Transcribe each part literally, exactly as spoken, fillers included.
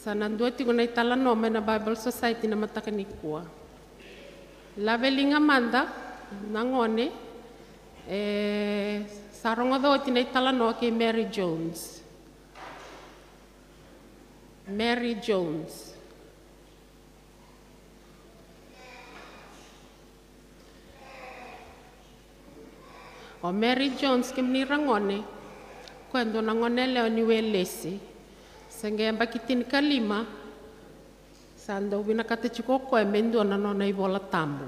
Sa na dua tiko na italanoa mai na Bible Society na mataka nikua. Lave liga mada na gone, e, sa rogoca oti na italanoa kei Mary Jones. Mary Jones. O Mary Jones, kemuni ra gone, o koya e dua na gone yalewa ni Welesi. Sa qai yabaki tinikalima, sa dau vinakata tiko o koya me dua na nona iVola Tabu.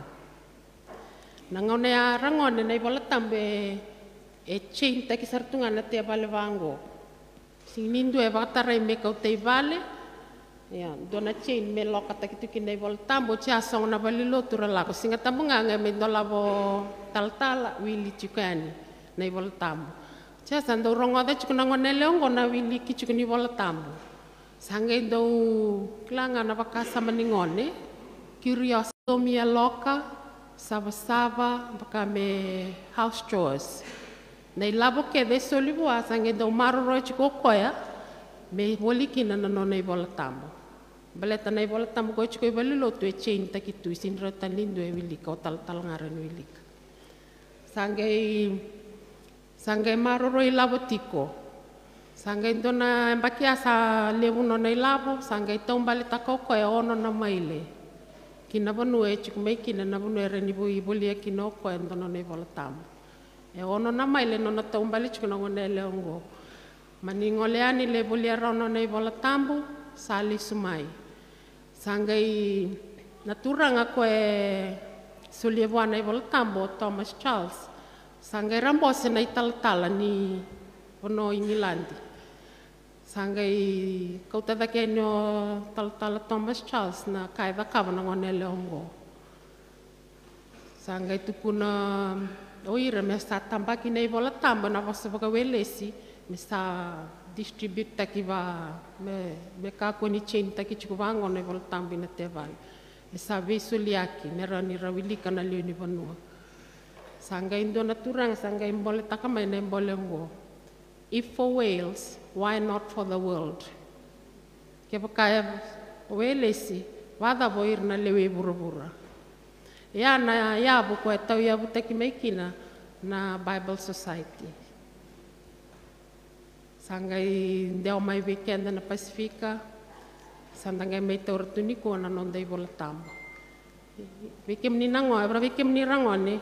Na gauna ya ra gone, na iVola Tabu e, e chain-taki sara tu ga na tevale vaqo. Sega ni dua e vakatarai me kauta i vale. Ia, dua na chain me lokataki tu kina na iVola Tabu, oti a sogo na valenilotu ra lako. Siga Tabu ga qai mai dolava o talatala, wili tiko yani na iVola Tabu. Oti a sa dau rogoca tiko na gone yalewa oqo na wiliki tiko ni iVola Tabu. Sa qai dau kila ga na vakasama ni gone, curiosity, domi yaloka, savasava, vaka me house chores. Na ilavo kece e soli vua, sa qai dau maroroya tiko o koya me voli kina na nona iVola Tabu. Baleta na iVola Tabu koya tiko i valenilotu e chain-taki tu, sega ni rawa tale ni dua e wilika, o talatala ga e rawa ni wilika. Sa qai, sa qai maroroi ilavo tiko. Sa qai dua na yabaki ya sa levu nona ilavo, sa qai taubaletaka o koya e ono na maile ki na vanua e tiko mai kina, na vanua e rawa ni vo-, volia kina o koya e dua na nona iVola Tabu. E ono na maile nona taubale tiko na gone yalewa oqo. Mani gole yani lai volia rawa na nona iVola Tabu, sa lesu mai. Sa qai, na turaga koya e solia vua na iVola Tabu, o Thomas Charles, sa qai rabose na italatala ni vanua o Igiladi. Sa qai kauta cake yani o talatala Thomas Charles na ka e cakava na gone yalewa oqo. Sa qai tukuna o ira me sa tabaki na iVola Tabu ena vosa vakaWelesi, me sa distribute-taki va, me, me kakua ni chain-taki tiko vaqo na iVola Tabu ina tevale. Me sa veisoliyaki, me rawa ni ra wilika na lewe ni vanua. Sa qai dua na turaga sa qai boletaka mai na ibole oqo. If for Wales, why not for the world? Kevaka e Welesi, vakacava o ira na lewe i vuravura? Ia na yavu koya e tauyavutaki mai kina na Bible Society. Sa qai dewa mai vei keda na Pasifika, sa da qai mai taura tu nikua na noda iVola Tabu. Vei kemuni na gone, vei kemuni ra gone,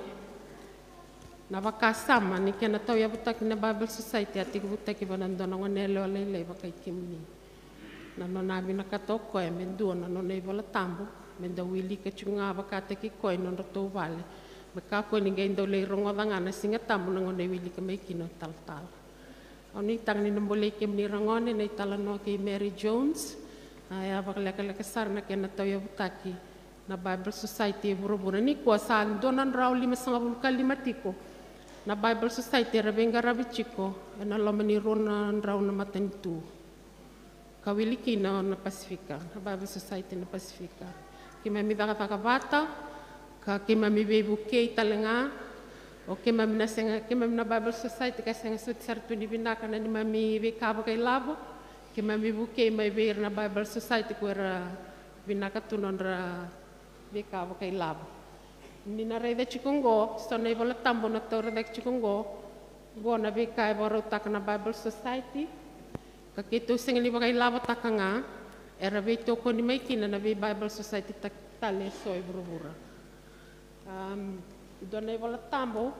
na vakasama ni kena tauyavutaki na Bible Society a tekivutaki vua na dua na gone yalewa lailai vakai kemuni. Na nona a vinakata o koya me dua na nona iVola Tabu, me dau wilika tiko ga vakataki koya i nodratou vale. Me kakua ni qai dau lai rogoca ga na Siga Tabu na gauna e wilika mai kina o talatala. Au nuitaka ni na bolei kemuni ra gone na italanoa kei Mary Jones. A, e a vakalekaleka sara na kena tauyavutaki na Bible Society e vuravura. Nikua sa dua na drau limasagavulu ka lima tiko na Bible Society era veiqaravi tiko ena loma ni rua na drau na matanitu ka wili kina na Pasifika, na Bible Society na Pasifika. Keimami cakacaka vata, ka keimami veivukei tale ga. O keimami na sega, keimami na Bible Society ka sega soti sara tu ni vinaka na neimami veika vakailavo. Keimami vukei mai vei ira na Bible Society ko era vinaka tu nodra veika vakailavo. Ni na raica tiko oqo, so na iVola Tabu na taura cake tiko oqo. Oqo na veika e vakarautaka na Bible Society. Ka keitou sega ni vakailavotaka ga, era veitokoni mai kina na vei Bible Society ta-, tale e so e vuravura. Am, dua na iVola Tabu,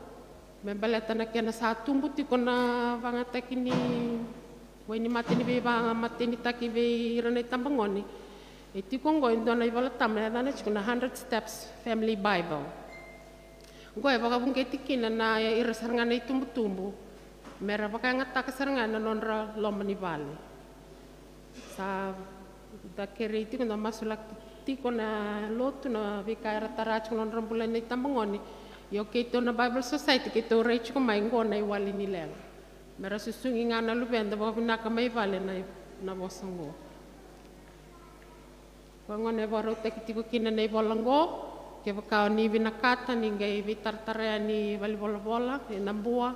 me baleta na kena sa tubu tiko na vagataki ni wainimate ni veivagamatenitaki vei ira na itabagone. E tiko oqo e dua na iVola Tabu na yacana tiko na Hundred Steps Family Bible. Oqo e vakavuqeti kina na ira sara ga na itubutubu me ra vakayagataka sara ga na nodra loma ni vale. Sa da kerei tiko, da masulaki tiko na lotu na veika era tara tiko na nodra bula na itabagone. Ia o keitou na Bible Society keitou rai tiko mai oqo na iwali ni leqa. Me ra susugi ga na luveda vakavinaka mai vale na, na vosa oqo. Koya gona e vakarautaki tiko kina na ivola oqo. Kevaka o ni vinakata ni qai veitaratara yani valenivolavola ena Bua,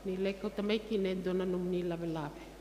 ni lai kauta mai kina e dua na nomuni lavelave.